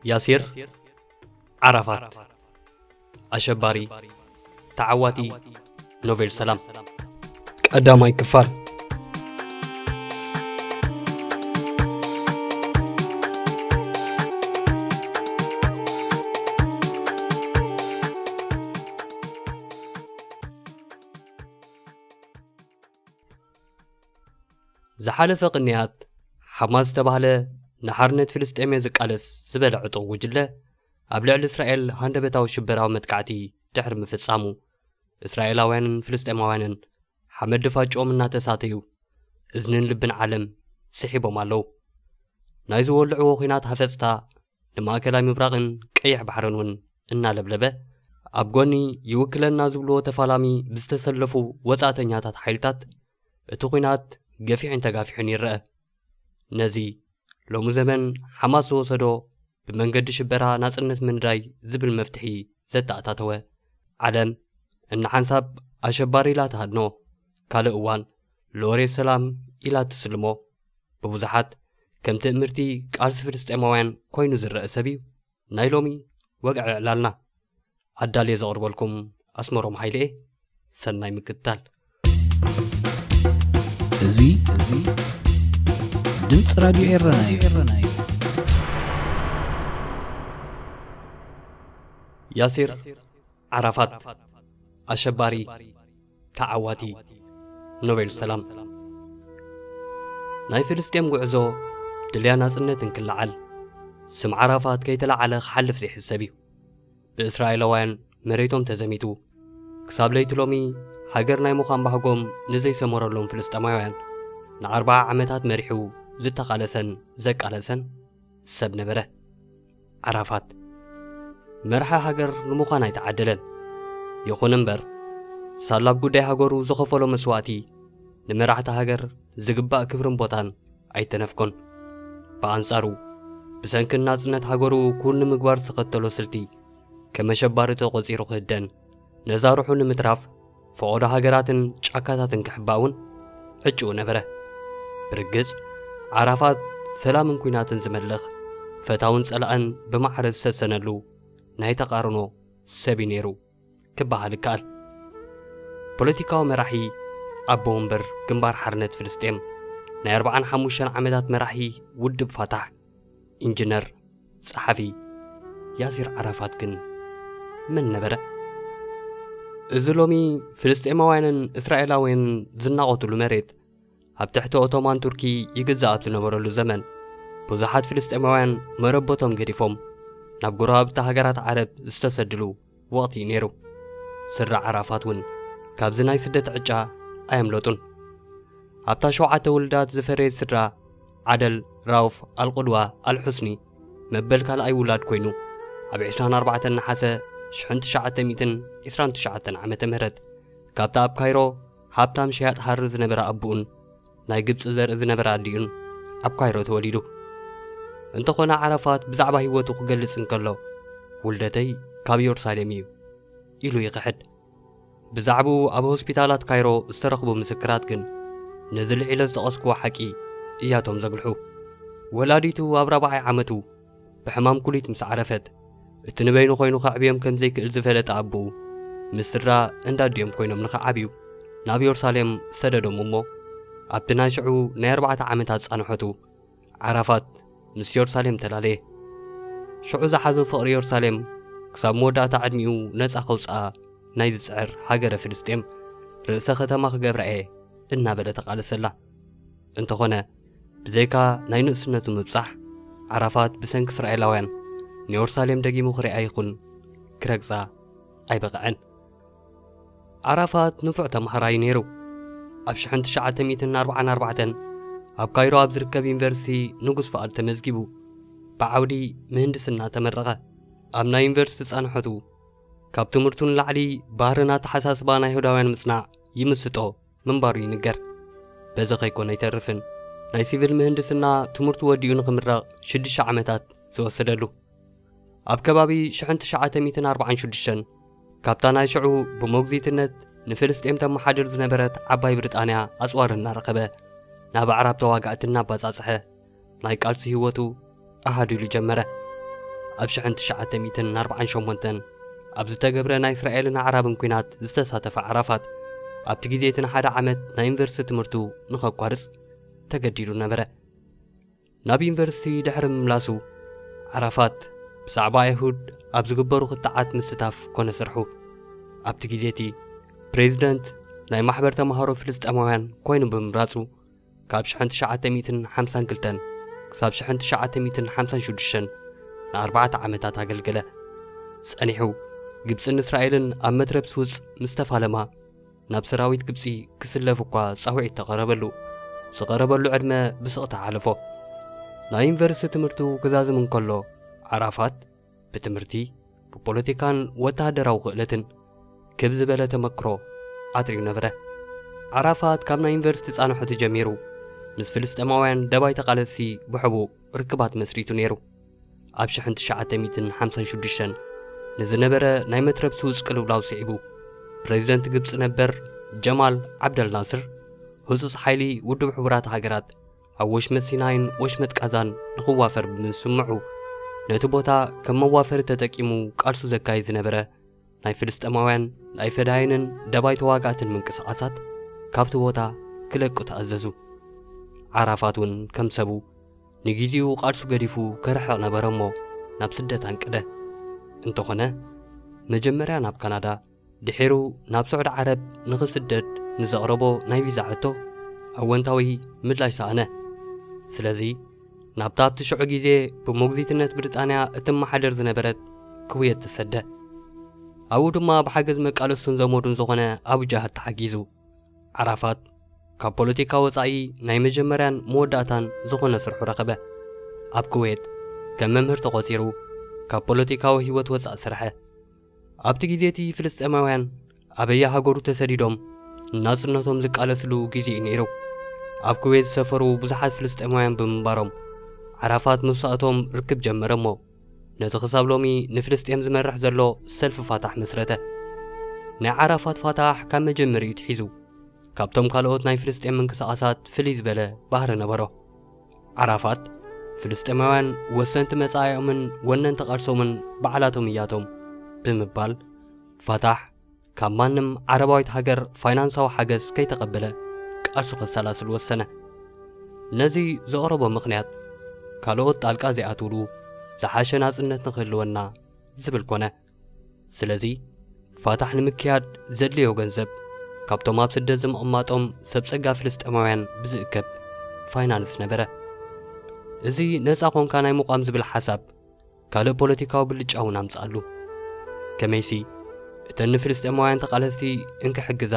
ያሲር ዓራፋት፣ ኣሸባሪ፣ ተዓዋቲ፣ ኖቤል ሰላም። ቀዳማይ ክፋል። ዝሓለፈ ቅንያት፣ ሓማስ ዝተባህለ ንሓርነት ፍልስጤም እየ ዝቃለስ ዝበለ ዕጡቕ ጉጅለ፣ ኣብ ልዕሊ እስራኤል ሃንደበታዊ ሽበራዊ መጥቃዕቲ ድሕሪ ምፍጻሙ፣ እስራኤላውያንን ፍልስጤማውያንን ሓመድ ድፋጭኦም እናተሳተዩ፣ እዝንን ልብን ዓለም ስሒቦም ኣለዉ። ናይ ዝወልዕዎ ኲናት ሃፈጽታ ንማእከላይ ምብራቕን ቀይሕ ባሕርን እውን እናለብለበ፣ ኣብ ጎኒ ይውክለና ዝብልዎ ተፋላሚ ብዝተሰለፉ ወጻእተኛታት ሓይልታት፣ እቲ ኲናት ገፊሕን ተጋፊሑን ይረአ። ነዚ ሎሚ ዘመን ሓማስ ዝወሰዶ ብመንገዲ ሽበራ ናጽነት ምንዳይ ዝብል መፍትሒ ዘተኣታተወ፣ ዓለም እንሓንሳብ ኣሸባሪ ኢላ ትሃድኖ፣ ካልእ እዋን ሎሬት ሰላም ኢላ ትስልሞ፣ ብብዙሓት ከም ትእምርቲ ቃልሲ ፍልስጤማውያን ኮይኑ ዝረአ ሰብ እዩ ናይ ሎሚ ወግዒ ዕላልና። ኣዳልየ ዘቕርበልኩም ኣስመሮም ሃይለ እየ። ሰናይ ምክትታል። እዚ፣ እዚ ድምፂ ራድዮ ኤረና እዩ። ያሲር ዓራፋት፣ ኣሸባሪ፣ ተዓዋቲ፣ ኖቤል ሰላም። ናይ ፍልስጤም ጉዕዞ ድልያ ናጽነት እንክለዓል፣ ስም ዓራፋት ከይተለዓለ ክሓልፍ ዘይሕሰብ እዩ። ብእስራኤላውያን መሬቶም ተዘሚቱ፣ ክሳብ ለይቲ ሎሚ ሃገር ናይ ምዃን ባህጎም ንዘይሰመረሎም ፍልስጤማውያን፣ ንኣርብዓ ዓመታት መሪሑ ዝተቓለሰን ዘቃለሰን ሰብ ነበረ። ዓራፋት መራሒ ሃገር ንምዃን ኣይተዓደለን። ይኹን እምበር፣ ሳላ ኣብ ጉዳይ ሃገሩ ዝኸፈሎ መስዋእቲ፣ ንመራሕቲ ሃገር ዝግባእ ክብርን ቦታን ኣይተነፍጎን። ብኣንጻሩ፣ ብሰንኪ ናጽነት ሃገሩ ክውን ንምግባር ዝተኸተሎ ስልቲ፣ ከም ኣሸባሪ ተቖጺሩ ክህደን፣ ነዛ ሩሑ ንምትራፍ፣ ፈቖዶ ሃገራትን ጫካታትን ክሕባእ እውን ዕጭኡ ነበረ። ብርግጽ፣ ዓራፋት ሰላምን ኲናትን ዝመልኽ፣ ፈታውን ጸላእን ብማዕረ ዝሰሰነሉ ናይ ተቓርኖ ሰብ እዩ ነይሩ ክበሃል ይከኣል። ፖለቲካዊ መራሒ፣ ኣቦ ወንበር ግንባር ሓርነት ፍልስጤም፣ ናይ ኣርብዓን ሓሙሽተን ዓመታት መራሒ ውድብ ፋታሕ፣ ኢንጂነር፣ ጸሓፊ፣ ያሲር ዓራፋት ግን መን ነበረ? እዚ ሎሚ ፍልስጤማውያንን እስራኤላውያንን ዝናቖቱሉ መሬት፣ ኣብ ትሕቲ ኦቶማን ቱርኪ ይግዛእ ኣብ ዝነበረሉ ዘመን፣ ብዙሓት ፍልስጤማውያን መረበቶም ገዲፎም ናብ ጎረባብቲ ሃገራት ዓረብ ዝተሰድሉ ወቕቲ እዩ ነይሩ። ስድራ ዓራፋት እውን ካብዚ ናይ ስደት ዕጫ ኣየምለጡን። ኣብታ ሸውዓተ ውሉዳት ዝፈረየት ስድራ፣ ዓደል ራውፍ ኣልቁድዋ ኣልሑስኒ መበል ካልኣይ ውላድ ኮይኑ፣ ኣብ ዕስራን ኣርባዕተን ነሓሰ ሽሕን ትሽዓተ ሚእትን ዕስራን ትሽዓተን ዓመተ ምህረት ካብታ ኣብ ካይሮ ሃብታም ሸያጥ ሃሪ ዝነበረ ኣቦኡን ናይ ግብጺ ዘርኢ ዝነበረ ኣዲኡን ኣብ ካይሮ ተወሊዱ። እንተኾነ፣ ዓራፋት ብዛዕባ ህይወቱ ክገልጽ እንከሎ፣ "ውልደተይ ካብ ኢየሩሳሌም እዩ" ኢሉ ይኽሕድ። ብዛዕባኡ ኣብ ሆስፒታላት ካይሮ ዝተረኽቡ ምስክራት ግን፣ ነዚ ልዒለ ዝጠቐስክዎ ሓቂ እያቶም ዘጉልሑ። ወላዲቱ ኣብ ራብዓይ ዓመቱ ብሕማም ኩሊት ምስ ዓረፈት፣ እቲ ንበይኑ ኮይኑ ከዕብዮም ከም ዘይክእል ዝፈለጠ ኣቦኡ፣ ምስ ስድራ እንዳ ኣዲኦም ኮይኖም ንኽዓብዩ ናብ የሩሳሌም ሰደዶም እሞ፣ ኣብቲ ናይ ሽዑ ናይ ኣርባዕተ ዓመታት ጻንሖቱ፣ ዓራፋት ምስ የሩሳሌም ተላለየ። ሽዑ ዝሓዞ ፍቕሪ የሩሳሌም፣ ክሳብ መወዳእታ ዕድሚኡ ነጻ ከውጽኣ ናይ ዝጽዕር ሃገረ ፍልስጤም፣ ርእሰ ከተማ ክገብራ እየ እናበለ ተቓለሰላ። እንተኾነ፣ ብዘይካ ናይ ንእስነቱ ምብጻሕ፣ ዓራፋት ብሰንኪ እስራኤላውያን ንየሩሳሌም ደጊሙ ክሪኣ ይኹን ክረግጻ ኣይበቕዐን። ዓራፋት ንፉዕ ተምሃራይ ነይሩ። ኣብ ሽሕን ትሽዓተ ሚእትን ኣርባዓን ኣርባዕተን ኣብ ካይሮ ኣብ ዝርከብ ዩኒቨርሲቲ ንጉስ ፍቓድ ተመዝጊቡ፣ ብዓውዲ ምህንድስና ተመረቐ። ኣብ ናይ ዩኒቨርሲቲ ጻንሖቱ፣ ካብ ትምህርቱ ንላዕሊ ባህርን ኣተሓሳስባን ኣይሁዳውያን ምጽናዕ ይምስጦ ምንባሩ ይንገር። በዚ ከይኮነ ኣይተርፍን፣ ናይ ሲቪል ምህንድስና ትምህርቱ ወዲኡ ንኽምረቕ ሽዱሽተ ዓመታት ዝወሰደሉ። ኣብ ከባቢ ሽሕን ትሽዓተ ሚእትን ኣርባዓን ሽዱሽተን፣ ካብታ ናይ ሽዑ ብሞግዚትነት ንፍልስጤም ተመሓድር ዝነበረት ዓባይ ብሪጣንያ ኣጽዋር እናረኸበ፣ ናብ ኣዕራብ ተዋጋእቲ እናባጻጽሐ፣ ናይ ቃልሲ ህይወቱ ኣሃዱ ኢሉ ጀመረ። ኣብ ሽሕን ትሽዓተ ሚእትን ኣርባዓን ሸሞንተን ኣብ ዝተገብረ ናይ እስራኤልን ኣዕራብን ኲናት ዝተሳተፈ ዓራፋት፣ ኣብቲ ግዜ እቲ ንሓደ ዓመት ናይ ዩኒቨርሲቲ ትምህርቱ ንኸቋርጽ ተገዲዱ ነበረ። ናብ ዩኒቨርሲቲ ድሕሪ ምምላሱ፣ ዓራፋት ብዛዕባ ኣይሁድ ኣብ ዝግበሩ ክትዓት ምስታፍ ኮነ ስርሑ። ኣብቲ ግዜ እቲ ፕሬዚደንት ናይ ማሕበር ተምሃሮ ፍልስጤማውያን ኮይኑ ብምምራጹ፣ ካብ ሽሕን ትሽዓተ ሚእትን ሓምሳን ክልተን ክሳብ ሽሕን ትሽዓተ ሚእትን ሓምሳን ሽዱሽተን ንኣርባዕተ ዓመታት ኣገልገለ። ጸኒሑ፣ ግብጽን እስራኤልን ኣብ መትረብ ስውጽ ምስ ተፋለማ፣ ናብ ሰራዊት ግብጺ ክስለፍ እኳ ጻውዒት ተቐረበሉ። ዝቐረበሉ ዕድመ ብስቕታ ሓለፎ። ናይ ዩኒቨርሲቲ ትምህርቱ ክዛዝም እንከሎ፣ ዓራፋት ብትምህርቲ፣ ብፖለቲካን ወተሃደራዊ ክእለትን ክብ ዝበለ ተመክሮ ኣጥርዩ ነበረ። ዓራፋት ካብ ናይ ዩኒቨርሲቲ ጻንሖቱ ጀሚሩ፣ ምስ ፍልስጤማውያን ደባይ ተቓለስቲ ብሕቡእ ርክባት መስሪቱ ነይሩ። ኣብ ሽሕን ትሽዓተ ሚእትን ሓምሳን ሽዱሽተን ንዝነበረ ናይ መትረብ ስውጽ ቅልውላው ስዒቡ፣ ፕሬዚደንት ግብጺ ነበር ጀማል ዓብደል ናስር፣ ህጹጽ ሓይሊ ውድብ ሕቡራት ሃገራት ኣብ ወሽመጥ ሲናይን ወሽመጥ ቃዛን ንኽዋፈር ብምስምዑ፣ ነቲ ቦታ ከም መዋፈሪ ተጠቂሙ ቃልሱ ዘካይድ ዝነበረ ናይ ፍልስጤማውያን ናይ ፈዳይንን ደባይ ተዋጋእትን ምንቅስቓሳት ካብቲ ቦታ ክለቁ ተኣዘዙ። ዓራፋት እውን ከም ሰቡ ንግዜኡ ቃልሱ ገዲፉ ክርሕቕ ነበረ እሞ ናብ ስደት ኣንቀደ። እንተኾነ፣ መጀመርያ ናብ ካናዳ፣ ድሒሩ ናብ ስዑዲ ዓረብ ንኽስደድ ንዘቕረቦ ናይ ቪዛ ሕቶ ኣወንታዊ ምላሽ ሰኣነ። ስለዚ፣ ናብታ ኣብቲ ሽዑ ግዜ ብሞግዚትነት ብሪጣንያ እትመሓደር ዝነበረት ኩዌት ተሰደ። ኣብኡ ድማ ብሓገዝ መቃለስቱን ዘመዱን ዝኾነ ኣቡ ጃህር ተሓጊዙ፣ ዓራፋት ካብ ፖለቲካ ወጻኢ ናይ መጀመርያን መወዳእታን ዝኾነ ስርሑ ረኸበ። ኣብ ኩዌት ከም መምህር ተቖጺሩ፣ ካብ ፖለቲካዊ ህይወት ወጻእ ሰርሐ። ኣብቲ ግዜ እቲ ፍልስጤማውያን ኣበየ ሃገሩ ተሰዲዶም ንናጽነቶም ዝቃለስሉ ግዜ እዩ ነይሩ። ኣብ ኩዌት ዝሰፈሩ ብዙሓት ፍልስጤማውያን ብምንባሮም፣ ዓራፋት ምስኣቶም ርክብ ጀመረ እሞ፣ ነቲ ክሳብ ሎሚ ንፍልስጤም ዝመርሕ ዘሎ ሰልፊ ፋታሕ መስረተ። ናይ ዓራፋት ፋታሕ ካብ መጀመሪኡ ትሒዙ፣ ካብቶም ካልኦት ናይ ፍልስጤም ምንቅስቓሳት ፍልይ ዝበለ ባህሪ ነበሮ። ዓራፋት፣ ፍልስጤማውያን ወሰንቲ መጻኢኦምን ወነንቲ ቃልሶምን ባዕላቶም እያቶም ብምባል፣ ፋታሕ ካብ ማንም ዓረባዊት ሃገር ፋይናንሳዊ ሓገዝ ከይተቐበለ ቃልሱ ከሰላስል ወሰነ። ነዚ ዘቕረቦ ምኽንያት፣ ካልኦት ጣልቃ ዘይኣትውሉ ዝሓሸ ናጽነት ንኽህልወና ዝብል ኮነ። ስለዚ፣ ፋታሕ ንምክያድ ዘድልዮ ገንዘብ ካብቶም ኣብ ስደት ዝምቕማጦም ሰብ ጸጋ ፍልስጤማውያን ብዝእከብ ፋይናንስ ነበረ። እዚ ነጻ ኾንካ ናይ ምቋም ዝብል ሓሳብ ካልእ ፖለቲካዊ ብልጫ እውን ኣምጽኣሉ። ከመይሲ፣ እተን ንፍልስጤማውያን ተቓለስቲ እንክሕግዛ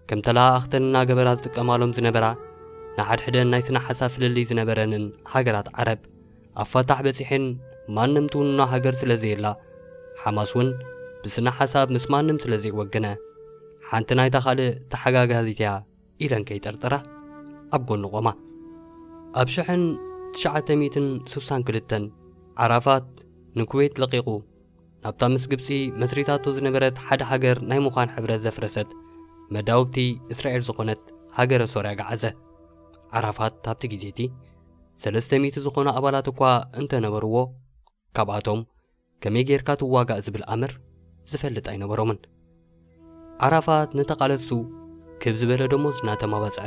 ከም ተለኣኣኽተን እናገበራ ዝጥቀማሎም ዝነበራ ንሓድሕደን ናይ ስነ ሓሳብ ፍልልይ ዝነበረንን ሃገራት ዓረብ፣ ኣብ ፋታሕ በጺሐን ማንም ትውንኖ ሃገር ስለ ዘየላ፣ ሓማስ እውን ብስነ ሓሳብ ምስ ማንም ስለ ዘይወገነ፣ ሓንቲ ናይታ ካልእ ተሓጋጋዚት እያ ኢለን ከይጠርጠራ ኣብ ጎኑ ቆማ። ኣብ ሽሕን ትሽዓተ ሚእትን ስሳን ክልተን ዓራፋት ንኩዌት ለቒቑ ናብታ ምስ ግብጺ መስሪታቶ ዝነበረት ሓደ ሃገር ናይ ምዃን ሕብረት ዘፍረሰት መዳውብቲ እስራኤል ዝኾነት ሃገረ ሶርያ ገዓዘ። ዓራፋት ኣብቲ ግዜ እቲ ሰለስተ ሚእቲ ዝኾኑ ኣባላት እኳ እንተነበርዎ፣ ካብኣቶም ከመይ ጌርካ ትዋጋእ ዝብል ኣምር ዝፈልጥ ኣይነበሮምን። ዓራፋት ንተቓለስቱ ክብ ዝበለ ደሞዝ እናተማባጽዐ፣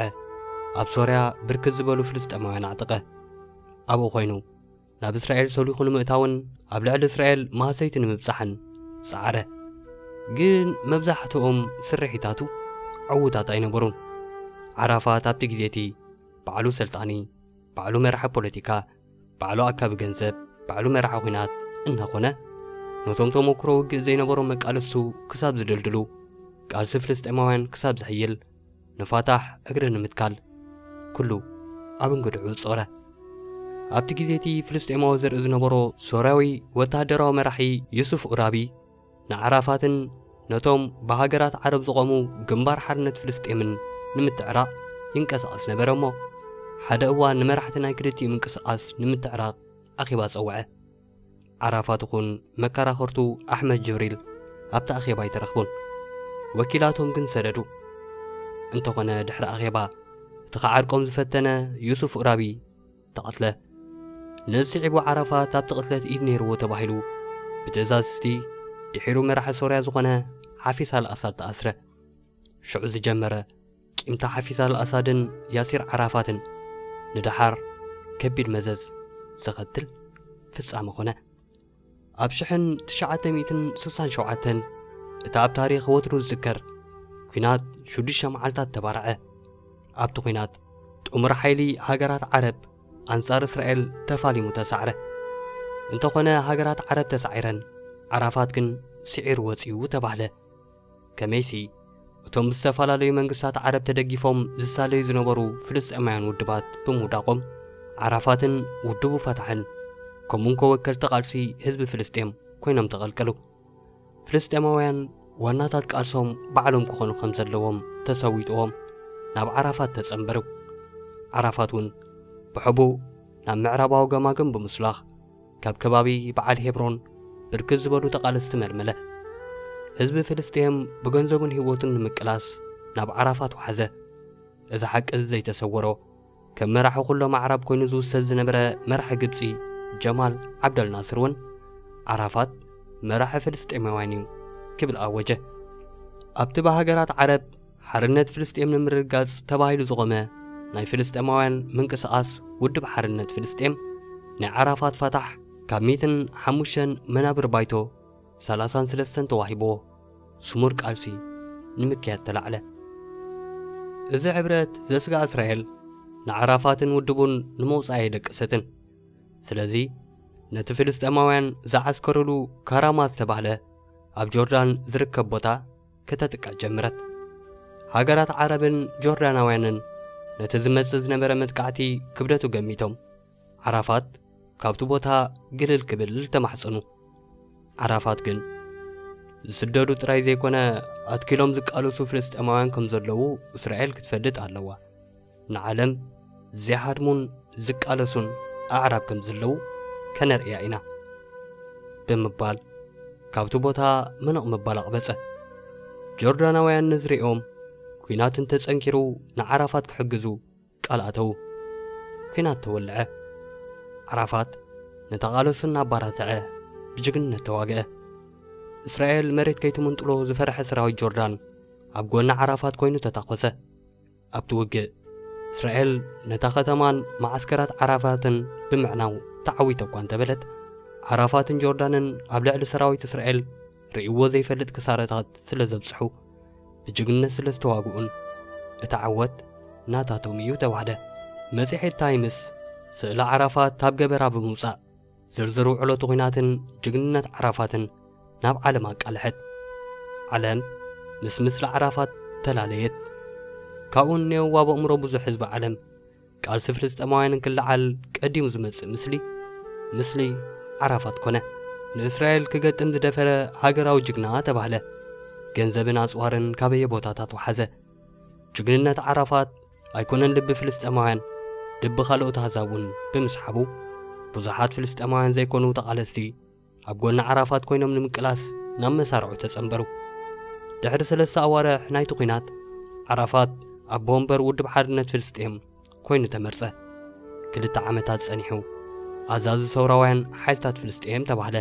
ኣብ ሶርያ ብርክት ዝበሉ ፍልስጤማውያን ኣዕጠቐ። ኣብኡ ኮይኑ ናብ እስራኤል ሰሊኹ ንምእታውን ኣብ ልዕሊ እስራኤል ማህሰይቲ ንምብጻሕን ጸዓረ። ግን መብዛሕትኦም ስርሒታቱ ዕዉታት ኣይነበሩን። ዓራፋት ኣብቲ ግዜ እቲ ባዕሉ ሰልጣኒ፣ ባዕሉ መራሒ ፖለቲካ፣ ባዕሉ ኣካቢ ገንዘብ፣ ባዕሉ መራሒ ኲናት እናኾነ፣ ነቶም ተመኩሮ ውግእ ዘይነበሮም መቃለስቱ ክሳብ ዝድልድሉ፣ ቃልሲ ፍልስጤማውያን ክሳብ ዝሕይል፣ ንፋታሕ እግሪ ንምትካል ኩሉ ኣብ እንግድዑ ጾረ። ኣብቲ ግዜ እቲ ፍልስጤማዊ ዘርኢ ዝነበሮ ሶርያዊ ወተሃደራዊ መራሒ ዩሱፍ ኡራቢ፣ ንዓራፋትን ነቶም ብሃገራት ዓረብ ዝቖሙ ግንባር ሓርነት ፍልስጤምን ንምትዕራቕ ይንቀሳቐስ ነበረ እሞ፣ ሓደ እዋን ንመራሕቲ ናይ ክልቲኡ ምንቅስቓስ ንምትዕራቕ ኣኼባ ጸውዐ። ዓራፋት ይኹን መከራኸርቱ ኣሕመድ ጅብሪል ኣብቲ ኣኼባ ኣይተረኽቡን። ወኪላቶም ግን ሰደዱ። እንተኾነ ድሕሪ ኣኼባ፣ እቲ ክዓርቆም ዝፈተነ ዩሱፍ ኡራቢ ተቐትለ። ንስዒቡ ዓራፋት ኣብቲ ቅትለት ኢድ ነይርዎ ተባሂሉ ብትእዛዝ እቲ ድሒሩ መራሒ ሶርያ ዝኾነ ሓፊዝ ኣልኣሳድ ተኣስረ። ሽዑ ዝጀመረ ቂምታ ሓፊዝ ኣልኣሳድን ያሲር ዓራፋትን ንደሓር ከቢድ መዘዝ ዘኸትል ፍጻመ ኾነ። ኣብ ሽሕን ትሽዓተ ሚእትን ስሳን ሸውዓተን እቲ ኣብ ታሪኽ ወትሩ ዝዝከር ኲናት ሽዱሽተ መዓልታት ተባርዐ። ኣብቲ ኲናት ጥሙር ሓይሊ ሃገራት ዓረብ ኣንጻር እስራኤል ተፋሊሙ ተሳዕረ። እንተኾነ ሃገራት ዓረብ ተሳዒረን ዓራፋት ግን ስዒሩ ወጺኡ ተባህለ። ከመይሲ እቶም ብዝተፈላለዩ መንግስታት ዓረብ ተደጊፎም ዝሳለዩ ዝነበሩ ፍልስጤማውያን ውድባት ብምውዳቖም ዓራፋትን ውድቡ ፈታሕን ከምኡን ከወከልቲ ቃልሲ ህዝቢ ፍልስጤም ኮይኖም ተቐልቀሉ። ፍልስጤማውያን ዋናታት ቃልሶም ባዕሎም ክኾኑ ከም ዘለዎም ተሰዊጥዎም ናብ ዓራፋት ተጸንበሩ። ዓራፋት እውን ብሕቡእ ናብ ምዕራባዊ ገማግም ብምስላኽ ካብ ከባቢ በዓል ሄብሮን ብርክት ዝበሉ ተቓለስቲ መልመለ። ህዝቢ ፍልስጤም ብገንዘቡን ህይወቱን ንምቅላስ ናብ ዓራፋት ወሓዘ። እዚ ሓቂ እዚ ዘይተሰወሮ ከም መራሒ ኩሎም ኣዕራብ ኮይኑ ዝውሰድ ዝነበረ መራሒ ግብጺ ጀማል ዓብደል ናስር እውን ዓራፋት መራሒ ፍልስጤማውያን እዩ ክብል ኣወጀ። ኣብቲ ብሃገራት ዓረብ ሓርነት ፍልስጤም ንምርግጋጽ ተባሂሉ ዝቖመ ናይ ፍልስጤማውያን ምንቅስቓስ ውድብ ሓርነት ፍልስጤም ናይ ዓራፋት ፋታሕ ካብ ሚእትን ሓሙሽተን መናብር ባይቶ ሰላሳን ሰለስተን ተዋሂብዎ ስሙር ቃልሲ ንምክያድ ተላዕለ። እዚ ሕብረት ዘስግኣ እስራኤል ንዓራፋትን ውድቡን ንምውጻእ ኣየደቀሰትን። ስለዚ ነቲ ፍልስጤማውያን ዝዓስከሩሉ ካራማ ዝተባህለ ኣብ ጆርዳን ዝርከብ ቦታ ከተጥቅዕ ጀመረት። ሃገራት ዓረብን ጆርዳናውያንን ነቲ ዝመጽእ ዝነበረ መጥቃዕቲ ክብደቱ ገሚቶም ዓራፋት ካብቲ ቦታ ግልል ክብል ተማሕጸኑ። ዓራፋት ግን ዝስደዱ ጥራይ ዘይኮነ ኣትኪሎም ዝቃለሱ ፍልስጤማውያን ከም ዘለዉ እስራኤል ክትፈልጥ ኣለዋ። ንዓለም ዝሃድሙን ዝቃለሱን ኣዕራብ ከም ዘለዉ ከነርእያ ኢና ብምባል ካብቲ ቦታ ምንቕ ምባል ኣቕበጸ። ጆርዳናውያን ነዚ ሪኦም ኲናት እንተጸንኪሩ ንዓራፋት ክሕግዙ ቃል ኣተዉ። ኲናት ተወልዐ። ዓራፋት ንተቓለሱ እናባራትዐ ብጅግንነት ተዋግአ። እስራኤል መሬት ከይትምንጥሎ ዝፈርሐ ሰራዊት ጆርዳን ኣብ ጎኒ ዓራፋት ኮይኑ ተታኾሰ። ኣብቲ ውግእ እስራኤል ነታ ከተማን መዓስከራት ዓራፋትን ብምዕናው ተዓዊተ እኳ እንተበለት፣ ዓራፋትን ጆርዳንን ኣብ ልዕሊ ሰራዊት እስራኤል ርእይዎ ዘይፈልጥ ክሳረታት ስለ ዘብጽሑ ብጅግንነት ስለ ዝተዋግኡን እቲ ዓወት ናታቶም እዩ ተባህለ። መጽሔት ታይምስ ስእሊ ዓራፋት ኣብ ገበራ ብምውጻእ ዝርዝር ውዕሎቲ ኲናትን ጅግንነት ዓራፋትን ናብ ዓለም ኣቃልሐት። ዓለም ምስ ምስሊ ዓራፋት ተላለየት። ካብኡ እኔው ኣብ ኣእምሮ ብዙሕ ህዝቢ ዓለም ቃልሲ ፍልስጤማውያን እንክለዓል ቀዲሙ ዝመጽእ ምስሊ፣ ምስሊ ዓራፋት ኮነ። ንእስራኤል ክገጥም ዝደፈረ ሃገራዊ ጅግና ተባህለ። ገንዘብን ኣጽዋርን ካበየ ቦታታት ወሓዘ። ጅግንነት ዓራፋት ኣይኮነን ልቢ ፍልስጤማውያን፣ ልቢ ካልኦት ኣህዛብ እውን ብምስሓቡ፣ ብዙሓት ፍልስጤማውያን ዘይኮኑ ተቓለስቲ ኣብ ጎኒ ዓራፋት ኮይኖም ንምቅላስ ናብ መሳርዑ ተጸንበሩ። ድሕሪ ሰለስተ ኣዋርሕ ናይቲ ኲናት፣ ዓራፋት ኣቦ ወንበር ውድብ ሓርነት ፍልስጤም ኮይኑ ተመርጸ። ክልተ ዓመታት ጸኒሑ፣ ኣዛዚ ሰውራውያን ሓይልታት ፍልስጤም ተባህለ።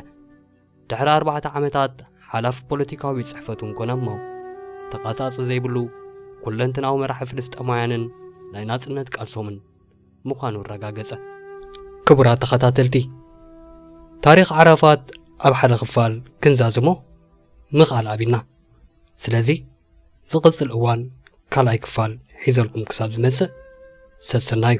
ድሕሪ ኣርባዕተ ዓመታት፣ ሓላፊ ፖለቲካዊ ቤት ጽሕፈቱ እንኮነ እሞ፣ ተቓጻጺ ዘይብሉ ኩለንትናዊ መራሒ ፍልስጤማውያንን ናይ ናጽነት ቃልሶምን ምዃኑ ኣረጋገጸ። ክቡራት ተኸታተልቲ፣ ታሪኽ ዓራፋት ኣብ ሓደ ክፋል ክንዛዝሞ ምኽኣል ኣቢልና። ስለዚ፣ ዝቕጽል እዋን ካልኣይ ክፋል ሒዘልኩም ክሳብ ዝመጽእ፣ ሰሰናዩ።